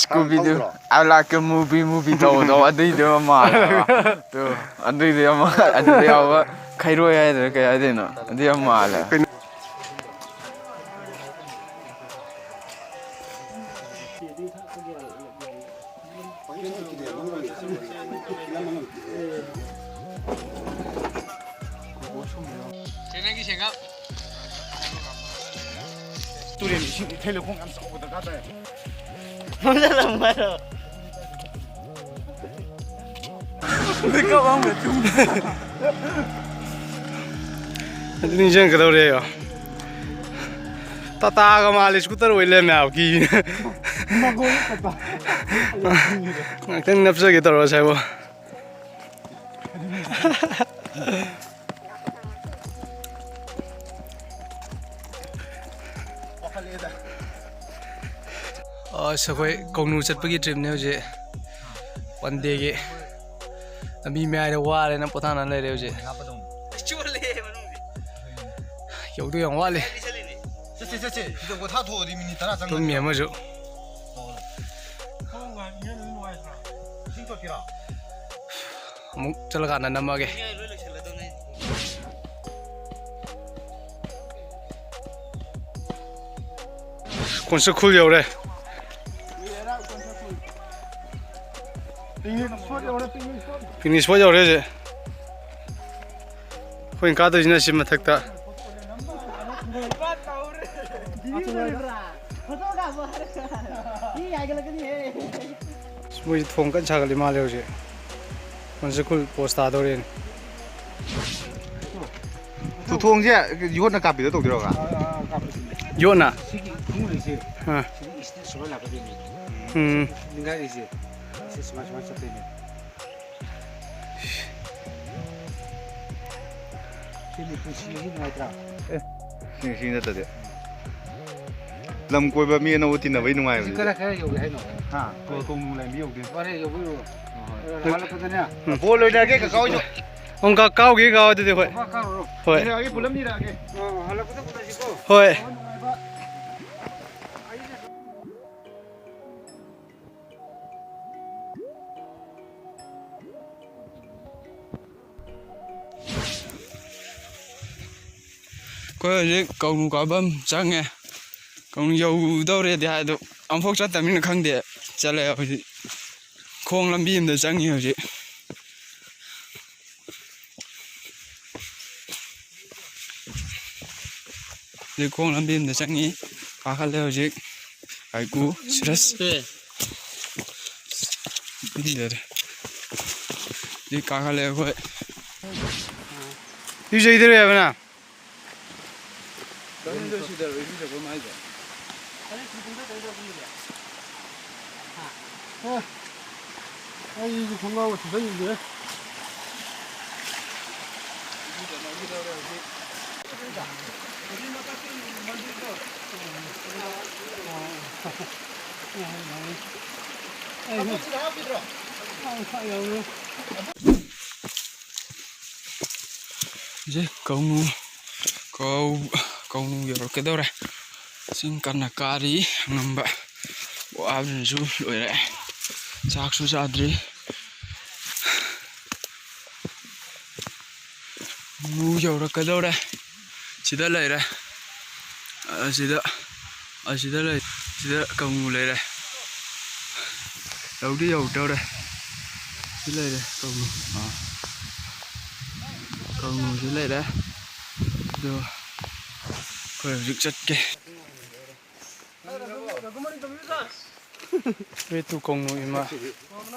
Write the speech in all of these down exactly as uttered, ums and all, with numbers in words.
ꯁ꯭ꯀꯨꯕꯤꯗꯨ, ꯈꯪꯗ꯭ꯔꯣ? ꯑꯥꯏ ꯂꯥꯏꯛ ꯑ movie, movie ꯇꯧꯕꯗꯣ, ꯑꯗꯨꯏꯗꯣ ꯌꯥꯝ ꯃꯥꯜꯂꯦꯕ꯫ ꯇꯨ, ꯑꯗꯨꯏꯗꯣ ꯌꯥꯝ ꯃꯥꯜꯂꯦ꯫ ꯑꯗꯨꯗ ꯌꯥꯎꯕ ꯈꯩꯔꯣꯏ ꯍꯥꯏꯗꯣꯏꯔꯥ ꯀꯩ ꯍꯥꯏꯗꯣꯏꯅꯣ? ꯑꯗꯨ ꯌꯥꯝ ꯃꯥꯜꯂꯦ꯫ ꯀꯩꯅꯣ? ꯁꯦ, ꯅꯪꯒꯤ ꯁꯦꯡꯉꯝ꯫ ꯇꯨꯔꯦꯟ ꯏꯁꯤꯡ ꯏꯊꯩ ꯂꯧꯈꯣꯡ ꯌꯥꯝ ꯆꯥꯎꯕ ꯗꯔꯀꯥꯔ ꯇꯥꯏ꯫ ꯐꯝꯖꯜꯂꯝꯃꯣ ꯍꯥꯏꯔꯣ? ꯑꯗꯨ ꯅꯤꯡꯁꯤꯡꯉꯛꯀꯗꯧꯔꯦ ꯑꯩ꯫ ꯇꯥꯇꯥꯒ ꯃꯥꯜꯂꯦ, ꯁ꯭ꯀꯨꯇꯔ ꯑꯣꯏ ꯂꯩꯔꯝꯃꯦ ꯍꯥꯏꯕ, ꯀꯤ꯫ ꯉꯥꯛꯇꯪ ꯅꯞꯆꯒꯦ ꯇꯧꯔ ꯉꯁꯥꯏꯕꯨ꯫ ꯑꯁ, ꯑꯩꯈꯣꯏ ꯀꯧꯅꯨ ꯆꯠꯄꯒꯤ ꯇ꯭ꯔꯤꯞꯅꯦ ꯍꯧꯖꯤꯛ꯫ ꯋꯥꯟ ꯗꯦꯒꯤ ꯂꯝꯕꯤ ꯃꯌꯥꯏꯗ ꯋꯥꯔꯦꯅ ꯄꯣꯊꯥꯅ ꯂꯩꯔꯦ ꯍꯧꯖꯤꯛ꯫ ꯌꯧꯗꯧ ꯌꯥꯝ ꯋꯥꯠꯂꯤ꯫ ꯆꯠꯁꯦ, ꯆꯠꯁꯦ꯫ ꯁꯤꯗ ꯄꯣꯊꯥ ꯊꯣꯛꯑꯗꯤ ꯃꯤꯅꯤꯠ ꯇꯔꯥ ꯆꯪꯒꯅꯤ꯫ ꯇꯨꯝꯃꯤ ꯑꯃꯁꯨ꯫ ꯏꯁꯤꯡ ꯇꯣꯇꯤꯔꯣ? ꯑꯃꯨꯛ ꯆꯠꯂꯀꯥꯟꯗ ꯅꯝꯃꯒꯦ꯫ ꯀꯣꯟꯁ ꯈꯨꯜ ꯌꯧꯔꯦ꯫ ꯄꯤꯛꯅꯤꯛ ꯁ꯭ꯄꯣꯠ ꯌꯧꯔꯦ ꯍꯧꯖꯤꯛ꯫ ꯑꯩꯈꯣꯏꯅ ꯀꯥꯗꯣꯏꯁꯤꯅ ꯁꯤ ꯃꯊꯛꯇ꯫ ꯃꯣꯏꯁꯤ ꯊꯣꯡ ꯀꯟꯅ ꯁꯥꯒꯠꯂꯤ ꯃꯥꯜꯂꯦ ꯍꯧꯖꯤꯛ꯫ ꯃꯟꯁꯨꯈꯨꯜ ꯄꯣꯁ ꯇꯥꯗꯧꯔꯦꯅꯦ꯫ ꯊꯣꯡꯁꯦ ꯌꯣꯠꯅ ꯀꯥꯞꯄꯤꯗ ꯇꯧꯗꯣꯏꯔꯣ? ꯌꯣꯠꯅ? ꯁꯤꯒꯤ ꯈꯨꯡꯒꯪꯁꯦ, ꯑꯥ꯫ ꯁꯤꯒꯤ ꯏꯁꯤꯡ ꯁꯨꯃꯥꯏꯅ ꯂꯥꯛꯀꯗꯣꯏꯅꯤ꯫ ꯎꯝ꯫ ꯅꯤꯡꯒꯥꯏꯔꯤꯁꯦ꯫ ꯁꯤ ꯁꯨꯃꯥꯏ, ꯁꯨꯃꯥꯏ ꯆꯠꯇꯣꯏꯅꯦ꯫ ꯁꯤꯅꯤ ꯄꯨꯟꯁꯤꯁꯤ ꯅꯨꯡꯉꯥꯏꯇ꯭ꯔꯥ? ꯑꯦ, ꯁꯤ, ꯁꯤ ꯅꯠꯇꯗꯤ꯫ ꯂꯝ ꯀꯣꯏꯕ ꯃꯤ ꯑꯅꯧꯕ ꯇꯤꯟꯅꯕꯩ ꯍꯧꯖꯤꯛ ꯅꯨꯡꯉꯥꯏꯕꯅꯤ꯫ ꯀꯗꯥꯏ, ꯀꯗꯥꯏ ꯌꯧꯒꯦ ꯍꯥꯏꯅꯣ? ꯍꯥ? ꯀꯣ-, ꯀꯣꯡꯅꯨꯡ ꯂꯥꯏꯔꯦꯝꯕꯤ ꯌꯧꯗꯦ꯫ ꯐꯔꯦ, ꯌꯧꯕꯤꯔꯨꯔꯣ꯫ ꯍꯣꯏ, ꯍꯣꯏ꯫ ꯍꯜꯂꯛꯄꯗꯅꯦ꯫ ꯎꯝ꯫ ꯕꯣꯜ ꯂꯣꯏꯅꯔꯒꯦ, ꯀꯀꯥ ꯍꯣꯏꯁꯨ꯫ ꯑꯃꯨꯛ ꯀꯥ-, ꯀꯥꯎꯒꯦ, ꯀꯥꯎ ꯑꯗꯨꯗꯤ ꯍꯣꯏ꯫ ꯀꯀꯥ ꯀꯥꯔꯨꯔꯣ꯫ ꯍꯣꯏ꯫ ꯂꯤꯔꯛꯑꯒꯦ, ꯄꯨꯂꯞ ꯂꯤꯔꯛꯑꯒꯦ꯫ ꯑꯥ, ꯍꯜꯂꯛꯄꯗ ꯎꯅꯁꯤꯀꯣ꯫ ꯍꯣꯏ꯫ ꯍꯣꯏ, ꯅꯨꯡꯉꯥꯏꯕ꯫ ꯑꯩꯈꯣꯏ ꯍꯧꯖꯤꯛ ꯀꯧꯅꯨ ꯀꯥꯐꯝ ꯆꯪꯉꯦ꯫ ꯀꯧꯅꯨ ꯌꯧꯗꯧꯔꯦꯗꯤ ꯍꯥꯏ, ꯑꯗꯣ ꯑꯃꯨꯛꯐꯥꯎ ꯆꯠꯇꯕꯅꯤꯅ ꯈꯪꯗꯦ꯫ ꯆꯠꯂꯦ ꯍꯧꯖꯤꯛ꯫ ꯈꯣꯡ ꯂꯝꯕꯤ ꯑꯃꯗ ꯆꯪꯉꯤ ꯍꯧꯖꯤꯛ꯫ ꯍꯧꯖꯤꯛ ꯈꯣꯡ ꯂꯝꯕꯤ ꯑꯃꯗ ꯆꯪꯉꯤ꯫ ꯀꯥꯈꯠꯂꯦ ꯍꯧꯖꯤꯛ꯫ ꯀꯥꯏꯀꯨ, ꯁꯤꯔꯁ꯫ ꯁꯦ꯫ ꯍꯧꯖꯤꯛ ꯀꯥꯈꯠꯂꯦ ꯑꯩꯈꯣꯏ꯫ ꯏꯔꯨꯖꯈꯤꯗꯣꯏꯔꯣ ꯍꯥꯏꯕ ꯅꯪ? ꯀꯔꯤꯅꯣ ꯁꯤꯗ ꯏꯔꯨꯖꯕꯝ ꯍꯥꯏꯁꯦ? ꯑꯦ, ꯑꯩꯁꯨ ꯈꯣꯡꯒ꯭ꯔꯥꯎꯒ ꯁꯦꯠꯆꯟꯈꯤꯗ꯭ꯔꯦ꯫ ꯁꯤ ꯀꯧꯅꯨ, ꯀꯧ-, ꯀꯧꯅꯨ ꯌꯧꯔꯛꯀꯗꯧꯔꯦ꯫ ꯆꯤꯡ ꯀꯟꯅ ꯀꯥꯔꯤ ꯑꯉꯝꯕ꯫ ꯋꯥꯕꯅꯁꯨ ꯂꯣꯏꯔꯦ꯫ ꯆꯥꯛꯁꯨ ꯆꯥꯗ꯭ꯔꯤ꯫ ꯀꯧꯅꯨ ꯌꯧꯔꯛꯀꯗꯧꯔꯦ꯫ ꯁꯤꯗ ꯂꯩꯔꯦ꯫ ꯑꯁꯤꯗ, ꯑꯁꯤꯗ ꯂꯩ꯫ ꯁꯤꯗ ꯀꯧꯅꯨ ꯂꯩꯔꯦ꯫ ꯌꯧꯗꯤ ꯌꯧꯗꯧꯔꯦ꯫ ꯁꯤ ꯂꯩꯔꯦ ꯀꯧꯅꯨ꯫ ꯑꯥ꯫ ꯀꯧꯅꯨꯁꯤ ꯂꯩꯔꯦ꯫ ꯑꯗꯣ ꯑꯩꯈꯣꯏ ꯍꯧꯖꯤꯛ ꯆꯠꯀꯦ꯫ ꯋꯦ ꯇꯨ ꯀꯧꯅꯨ ꯏꯃꯥ꯫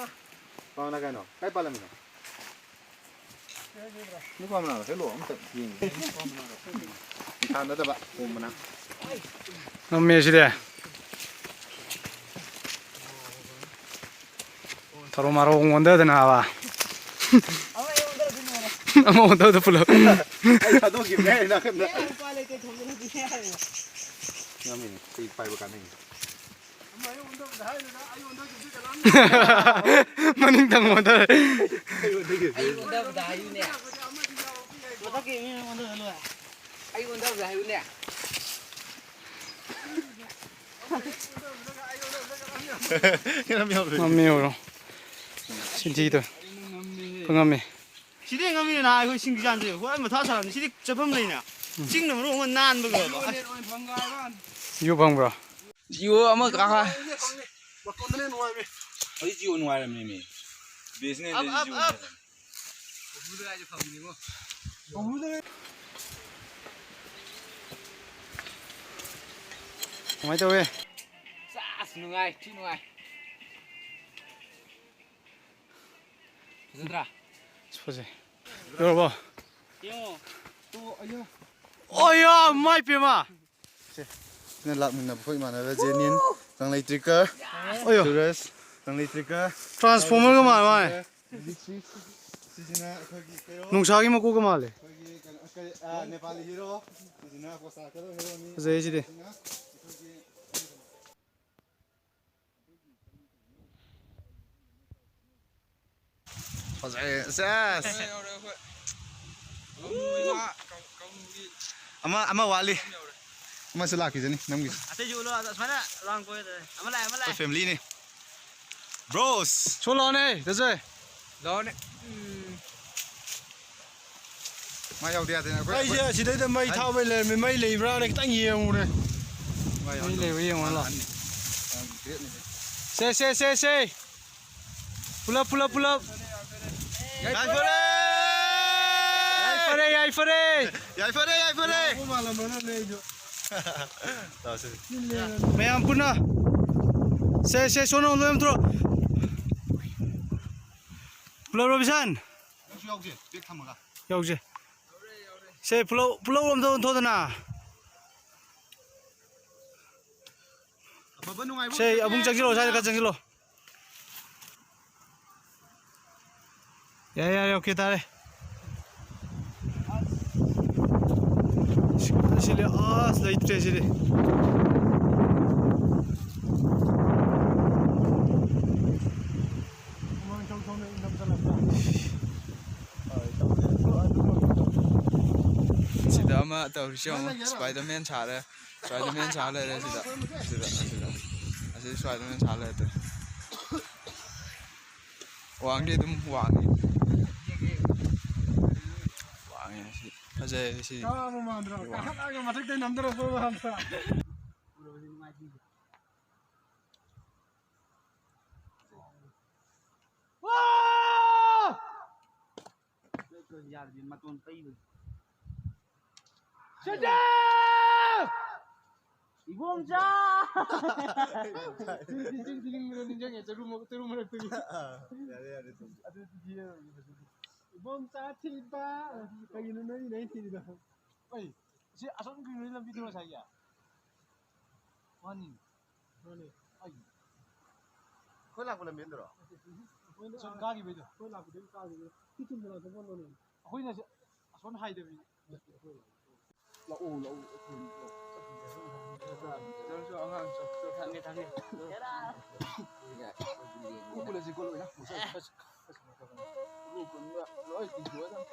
ꯄꯥꯎꯅ ꯀꯩꯅꯣ? ꯀꯥꯏ ꯄꯥꯜꯂꯝꯃꯤꯅꯣ? ꯅꯨꯄꯥ ꯃꯅꯥꯗꯣ ꯍꯦꯛꯂꯛꯑꯣ, ꯑꯝꯇ ꯌꯦꯡꯒꯦ꯫ ꯅꯤꯡꯈꯥ ꯅꯠꯇꯕ, ꯑꯣꯝ ꯃꯅꯥ꯫ ꯉꯝꯃꯦ ꯁꯤꯗꯤ꯫ ꯊꯔꯣ ꯃꯥꯔꯣ ꯑꯣꯟꯊꯗꯅꯕ꯫ ꯑꯃ ꯑꯣꯟꯊꯕꯗ ꯄꯨꯂꯞ꯫ ꯑꯩ ꯊꯥꯗꯣꯛꯈꯤꯕꯅꯦ ꯑꯩ ꯅꯥꯀꯟꯗ꯫ ꯉꯝꯃꯤꯅꯦ, ꯑꯩ ꯄꯥꯏꯕ ꯀꯥꯟꯅꯩꯅꯦ꯫ ꯃꯅꯤꯡ ꯇꯝ ꯑꯣꯟꯊꯔꯦ꯫ ꯑꯩ ꯑꯣꯟꯊꯈꯤꯕꯅꯦ꯫ ꯑꯩ ꯑꯣꯟꯊꯕꯗ ꯍꯥꯏꯌꯨꯅꯦ꯫ ꯃꯊꯛꯀꯤ ꯃꯤ ꯑꯣꯟꯊꯔ ꯂꯣꯏꯔꯦ꯫ ꯑꯩ ꯑꯣꯟꯊꯕꯗ ꯍꯥꯏꯌꯨꯅꯦ꯫ ꯉꯝꯃꯦ ꯑꯣꯏꯔꯣ꯫ ꯁꯤꯗꯤꯗꯣ ꯉꯝꯃꯦ꯫ ꯁꯤꯗꯤ ꯉꯝꯃꯤꯅ ꯑꯩꯈꯣꯏ ꯁꯤꯡ ꯆꯥꯟꯁꯦ꯫ ꯍꯣꯏ, ꯃꯊꯥ ꯁꯥꯔꯝꯅꯤ꯫ ꯁꯤꯗꯤ ꯆꯠꯐꯝ ꯂꯩꯅ꯫ ꯆꯤꯡꯅ ꯃꯔꯣꯟ ꯑꯃ ꯅꯥꯟꯕꯒ꯫ ꯖꯤꯑꯣ ꯐꯪꯕ꯭ꯔꯣ? ꯖꯤꯑꯣ ꯑꯃ ꯀꯥꯈꯥ꯫ ꯃꯇꯣꯟꯗꯅ ꯅꯨꯡꯉꯥꯏꯕꯅꯦ꯫ ꯍꯧꯖꯤꯛ ꯖꯤꯑꯣ ꯅꯨꯡꯉꯥꯏꯔꯝꯅꯦꯃꯤ꯫ ꯕꯤꯑꯦꯁꯑꯦꯟꯑꯦꯜꯗꯗꯤ ꯖꯤꯑꯣ ꯅꯨꯡꯉꯥꯏꯔꯝꯅꯦ꯫ ꯀꯃꯥꯏꯅ ꯇꯧꯋꯦ? ꯆꯥꯁ, ꯅꯨꯡꯉꯥꯏ, ꯊꯤ ꯅꯨꯡꯉꯥꯏ꯫ ꯐꯖꯗ꯭ꯔꯥ? ꯑꯁ, ꯐꯖꯩ꯫ ꯌꯧꯔꯕꯣ? ꯌꯦꯡꯉꯣ꯫ ꯑꯣꯌꯥ, ꯃꯥꯏ ꯄꯦꯝꯃ! ꯁꯦ, ꯁꯤꯅ ꯂꯥꯛꯃꯤꯟꯅꯕ ꯑꯩꯈꯣꯏ ꯏꯃꯥꯟꯅꯕ ꯖꯦꯅꯤꯟ, ꯀꯪꯂꯩ ꯇ꯭ꯔꯤꯀꯔ, ꯑꯣꯌꯣ꯫ ꯁꯨꯔꯖ, ꯀꯪꯂꯩ ꯇ꯭ꯔꯤꯀꯔ, ꯇ꯭ꯔꯥꯟꯁꯐꯣꯔꯃꯔꯒ ꯃꯥꯟ ꯃꯥꯟ꯫ ꯁꯤꯁꯤꯅ ꯑꯩꯈꯣꯏꯒꯤ ꯀꯩꯅꯣ, ꯅꯨꯡꯁꯥꯒꯤ ꯃꯀꯣꯛꯀ ꯃꯥꯜꯂꯦ꯫ ꯑꯩꯈꯣꯏꯒꯤ ꯀꯩꯅꯣ, ꯀꯔꯤ, ꯑꯥ, ꯅꯦꯄꯥꯂꯤ ꯍꯤꯔꯣ, ꯁꯤꯁꯤꯅ ꯀꯣꯁꯥ ꯀꯗꯣ ꯍꯤꯔꯣꯅꯤ꯫ ꯐꯖꯩ ꯁꯤꯗꯤ꯫ ꯁꯤꯁꯤꯅ ꯑꯩꯈꯣꯏꯒꯤ ꯐꯖꯩ꯫ ꯁꯦꯁ! ꯑꯃ, ꯑꯃ ꯋꯥꯠꯂꯤ꯫ ꯑꯃꯁꯨ ꯂꯥꯛꯈꯤꯁꯅꯤ ꯅꯪꯒꯤ꯫ ꯑꯇꯩꯁꯨ ꯎꯠꯂꯣ꯫ ꯑꯗ ꯁꯨꯃꯥꯏꯅ ꯔꯥꯎꯟ ꯀꯣꯏꯔꯦ꯫ ꯑꯃ ꯂꯥꯛꯑꯦ, ꯑꯃ ꯂꯥꯛꯑꯦ꯫ ꯑꯩꯈꯣꯏ ꯐꯦꯃꯤꯂꯤꯅꯤ꯫ ꯕ꯭ꯔꯣꯁ! ꯁꯣ ꯂꯥꯎꯅꯦ, ꯇꯥꯖꯩ꯫ ꯂꯥꯎꯅꯦ꯫ ꯎꯝ꯫ ꯃꯥ ꯌꯥꯎꯗ ꯌꯥꯗꯦꯅꯦ꯫ ꯑꯩꯈꯣꯏ, ꯑꯩꯁꯦ ꯑꯩꯈꯣꯏ ꯑꯁꯤꯗꯩꯗ ꯃꯩ ꯊꯥꯕꯩ ꯂꯩꯔꯝꯃꯤ꯫ ꯃꯩ ꯂꯩꯕ꯭ꯔꯥꯅ ꯈꯤꯇꯪ ꯌꯦꯡꯉꯨꯔꯦ꯫ ꯃꯩ ꯂꯩꯕ꯭ꯔꯥ ꯌꯦꯡꯉꯣ ꯂꯥꯎ꯫ ꯑꯍꯟꯅꯤ꯫ ꯁꯦ, ꯁꯦ, ꯁꯦ, ꯁꯦ꯫ ꯄꯨꯂꯞ, ꯄꯨꯂꯞ, ꯄꯨꯂꯞ꯫ ꯌꯥꯏꯐꯔꯦ! ꯌꯥꯏꯐꯔꯦ, ꯌꯥꯏꯐꯔꯦ! ꯌꯥꯏꯐꯔꯦ, ꯌꯥꯏꯐꯔꯦ! ꯃꯥꯜꯂꯝꯃꯅꯅꯦ ꯑꯩꯁꯨ꯫ ꯂꯥꯛꯑꯣ, ꯁꯦ꯫ ꯃꯌꯥꯝ ꯄꯨꯟꯅ꯫ ꯁꯦ, ꯁꯦ, ꯁꯣꯝꯅ ꯂꯣꯏ ꯑꯝ ꯊꯣꯛꯂꯛꯑꯣ꯫ ꯄꯨꯂꯞ ꯔꯣꯕꯤꯟꯁꯟ꯫ ꯅꯪꯁꯨ ꯌꯥꯎꯁꯦ, ꯕꯦꯛ ꯊꯝꯃꯒ꯫ ꯌꯥꯎꯁꯦ꯫ ꯁꯦ, ꯄꯨꯂꯞ, ꯄꯨꯂꯞ ꯑꯝꯇ ꯑꯣꯟꯊꯣꯛꯑꯗꯅ꯫ ꯑꯐꯕ ꯅꯨꯡꯉꯥꯏꯕ ꯁꯦ, ꯑꯣꯏꯖꯒꯦ꯫ ꯑꯕꯨꯡ ꯆꯪꯁꯤꯜꯂꯛꯑꯣ, ꯁ꯭ꯋꯥꯏꯗ ꯈꯔ ꯆꯪꯁꯤꯜꯂꯣ꯫ ꯌꯥꯔꯦ, ꯌꯥꯔꯦ, ꯑꯣꯀꯦ ꯇꯥꯔꯦ꯫ ꯁꯤꯗꯤ ꯑꯁ ꯂꯩꯇ꯭ꯔꯦ ꯁꯤꯗꯤ꯫ ꯁꯤꯗ ꯑꯃ ꯇꯧꯔꯤꯁꯤ ꯌꯦꯡꯉꯣ, ꯁ꯭ꯄꯥꯏꯗꯔꯃꯦꯟ ꯁꯥꯔꯦ꯫ ꯁ꯭ꯄꯥꯏꯗꯔꯃꯦꯟ ꯁꯥ ꯂꯩꯔꯦ ꯁꯤꯗ꯫ ꯁꯤꯗ, ꯁꯤꯗ꯫ ꯑꯁꯤ ꯁ꯭ꯄꯥꯏꯗꯔꯃꯦꯟ ꯁꯥ ꯂꯩꯔꯦ꯫ ꯋꯥꯡꯗꯤ ꯑꯗꯨꯝ ꯋꯥꯡꯉꯤ꯫ ꯋꯥꯡꯉꯦ ꯑꯁꯤ꯫ ꯐꯖꯩ ꯁꯤ꯫ ꯀꯥꯕ ꯃꯥꯟꯗ꯭ꯔꯣ? ꯀꯥꯈꯠꯂꯒ ꯃꯊꯛꯇꯩ ꯅꯝꯗꯔꯛꯄ ꯃꯥꯟꯗ꯭ꯔꯣ? ꯋꯥ! ꯌꯥꯔꯗꯤ ꯃꯇꯣꯟ ꯄꯩꯕ꯫ ꯆꯦꯆꯦ! ꯏꯕꯣꯝꯆꯥ! ꯅꯤꯡꯁꯤꯡ-, ꯅꯤꯡꯁꯤꯡ-, ꯅꯤꯡꯁꯤꯡꯉꯦ, ꯆꯔꯨ ꯃ-, ꯆꯔꯨ ꯃꯔꯛꯇꯒꯤ꯫ ꯑꯥ, ꯌꯥꯔꯦ, ꯌꯥꯔꯦ, ꯇꯣꯛꯑꯣ꯫ ꯑꯗꯨꯗꯤ ꯌꯦꯡꯉꯒꯦ ꯍꯧꯖꯤꯛ꯫ ꯏꯕꯣꯝꯆꯥ ꯊꯤꯕ! ꯀꯩꯒꯤꯅꯣ ꯅꯣꯏ ꯅꯣꯏ ꯊꯤꯔꯤꯗꯣ? ꯑꯩ, ꯁꯤ ꯑꯁꯣꯝ ꯀꯩꯅꯣꯒꯤ ꯂꯝꯕꯤꯗꯨꯔꯣ ꯉꯁꯥꯏꯒꯤ? ꯃꯥꯅꯤ꯫ ꯃꯥꯅꯤ꯫ ꯑꯩ꯫ ꯑꯩꯈꯣꯏ ꯂꯥꯛꯄ ꯂꯝꯕꯦꯟꯗꯨꯔꯣ? ꯑꯩꯈꯣꯏꯅ ꯁꯣꯝ ꯀꯥꯈꯤꯕꯩꯗꯣ꯫ ꯑꯩꯈꯣꯏ ꯂꯥꯛꯄꯗꯒꯤ ꯀꯥꯈꯤꯕꯩꯗꯣ꯫ ꯁꯤ ꯆꯨꯝꯅ ꯂꯥꯛꯄ ꯄꯣꯠꯂꯣꯅꯦ? ꯑꯩꯈꯣꯏꯅ ꯁꯤ ꯑꯁꯣꯝ ꯍꯥꯏꯗꯕꯤ꯫ ꯂꯥꯛꯑꯣ, ꯂꯥꯛꯑꯣ, ꯑꯩꯈꯣꯏ ꯂꯥꯛꯑꯣ꯫ ꯅꯪꯁꯨ ꯑꯉꯥꯡ ꯆꯠ-, ꯆꯠ-, ꯊꯥꯡꯉꯦ, ꯊꯥꯡꯉꯦ꯫ ꯀꯣꯛ ꯄꯨꯜꯂꯁꯤ, ꯀꯣꯛ ꯂꯣꯏꯅ꯫ ꯂꯣꯏ ꯀꯨꯟꯗ ꯂꯣꯏ ꯇꯤꯡꯊꯣꯛꯑꯗꯝ꯫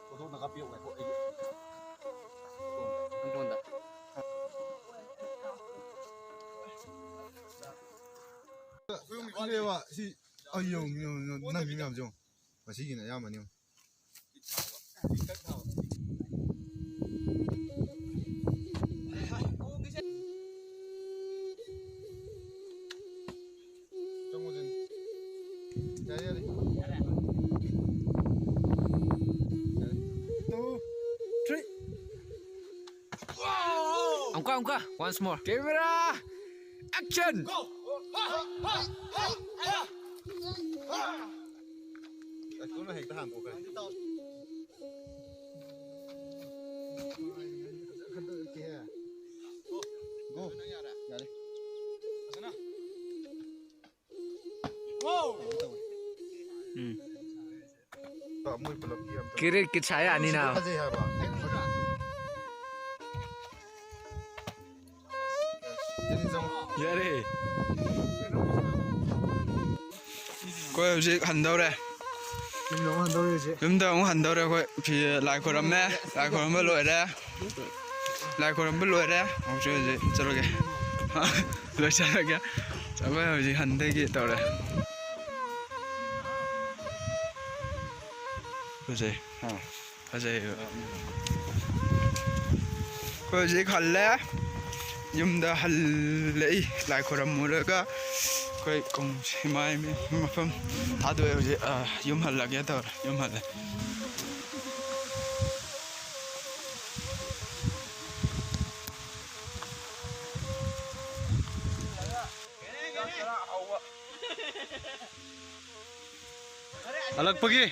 ꯐꯣꯇꯣ ꯑꯝꯇ ꯀꯥꯞꯄꯤꯌꯣ, ꯉꯥꯏꯈꯣ, ꯑꯩꯒꯤ ꯐꯣꯟꯗ꯫ ꯁꯤ, ꯑꯩ ꯌꯦꯡꯉꯨ, ꯌꯦꯡꯉꯨ, ꯌꯦꯡꯉꯨ, ꯅꯪꯒꯤ ꯃꯌꯥꯝꯁꯦ ꯌꯦꯡꯉꯨ꯫ ꯉꯁꯤꯒꯤꯅ ꯑꯌꯥꯝꯕꯅꯤ ꯌꯦꯡꯉꯨ꯫ ꯆꯪꯉꯣ, ꯆꯪꯉꯣ꯫ ꯌꯥꯔꯦ, ꯌꯥꯔꯦ꯫ ꯌꯥꯔꯦ꯫ ꯇꯨ꯫ ꯑꯃꯨꯛꯀ, ꯑꯃꯨꯛꯀ, once more. Camera, action! Go. ꯌꯥꯔꯦ꯫ ꯎꯝ꯫ ꯃꯣꯏ ꯄꯨꯂꯞꯀꯤ ꯑꯝꯇ ꯀꯤꯔꯤꯠ ꯀꯤꯠ ꯁꯥ ꯌꯥꯅꯤꯅ꯫ ꯐꯖꯩ ꯍꯥꯏꯕ꯫ ꯌꯥꯔꯦ꯫ ꯑꯩꯈꯣꯏ ꯍꯧꯖꯤꯛ ꯍꯟꯗꯧꯔꯦ꯫ ꯌꯨꯝꯗ ꯑꯃꯨꯛ ꯍꯟꯗꯧꯔꯦ ꯍꯧꯖꯤꯛ꯫ ꯌꯨꯝꯗ ꯑꯃꯨꯛ ꯍꯟꯗꯧꯔꯦ ꯑꯩꯈꯣꯏ꯫ ꯐꯤ-, ꯂꯥꯏ ꯈꯣꯏꯔꯝꯃꯦ꯫ ꯂꯥꯏ ꯈꯣꯏꯔꯝꯕ ꯂꯣꯏꯔꯦ꯫ ꯂꯥꯏ ꯈꯣꯏꯔꯝꯕ ꯂꯣꯏꯔꯦ꯫ ꯍꯧꯖꯤꯛ, ꯍꯧꯖꯤꯛ ꯆꯠꯂꯒꯦ꯫ ꯂꯣꯏꯁꯤꯜꯂꯒꯦ꯫ ꯑꯩꯈꯣꯏ ꯍꯧꯖꯤꯛ ꯍꯟꯗꯒꯦ ꯇꯧꯔꯦ꯫ ꯐꯖꯩ꯫ ꯑꯥ꯫ ꯐꯖꯩꯌꯦꯕ꯫ ꯑꯩꯈꯣꯏ ꯍꯧꯖꯤꯛ ꯍꯜꯂꯦ꯫ ꯌꯨꯝꯗ ꯍꯜꯂꯛꯏ꯫ ꯂꯥꯏ ꯈꯣꯏꯔꯝꯃꯨꯔꯒ ꯑꯩꯈꯣꯏ ꯀꯣꯡ-, ꯏꯃꯥ ꯏꯃꯦ ꯃꯐꯝ ꯊꯥꯗꯣꯛꯑꯦ ꯍꯧꯖꯤꯛ꯫ ꯑꯥ, ꯌꯨꯝ ꯍꯜꯂꯒꯦ ꯇꯧꯔꯦ꯫ ꯌꯨꯝ ꯍꯜꯂꯦ꯫ ꯍꯜꯂꯛꯄꯒꯤ꯫